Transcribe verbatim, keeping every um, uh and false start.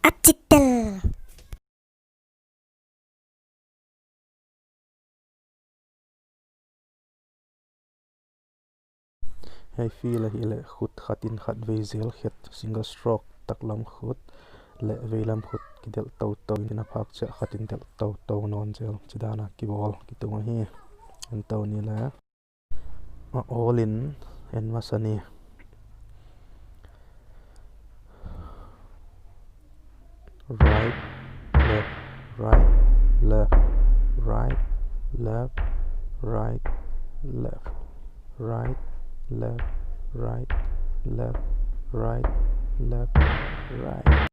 A chitel. Hiai field ahihleh khut khat in khat vei zel khet, single stroke, taklam khut leh veilam khut kidelh toutou in, a phak chiah khat in delh toutou nawn zel, chidana kibawl kitung ahi. En tou ni leh. A all in en masa ni. Right, left, right, left, right, left, right, left, right, left, right, left, right, left, right.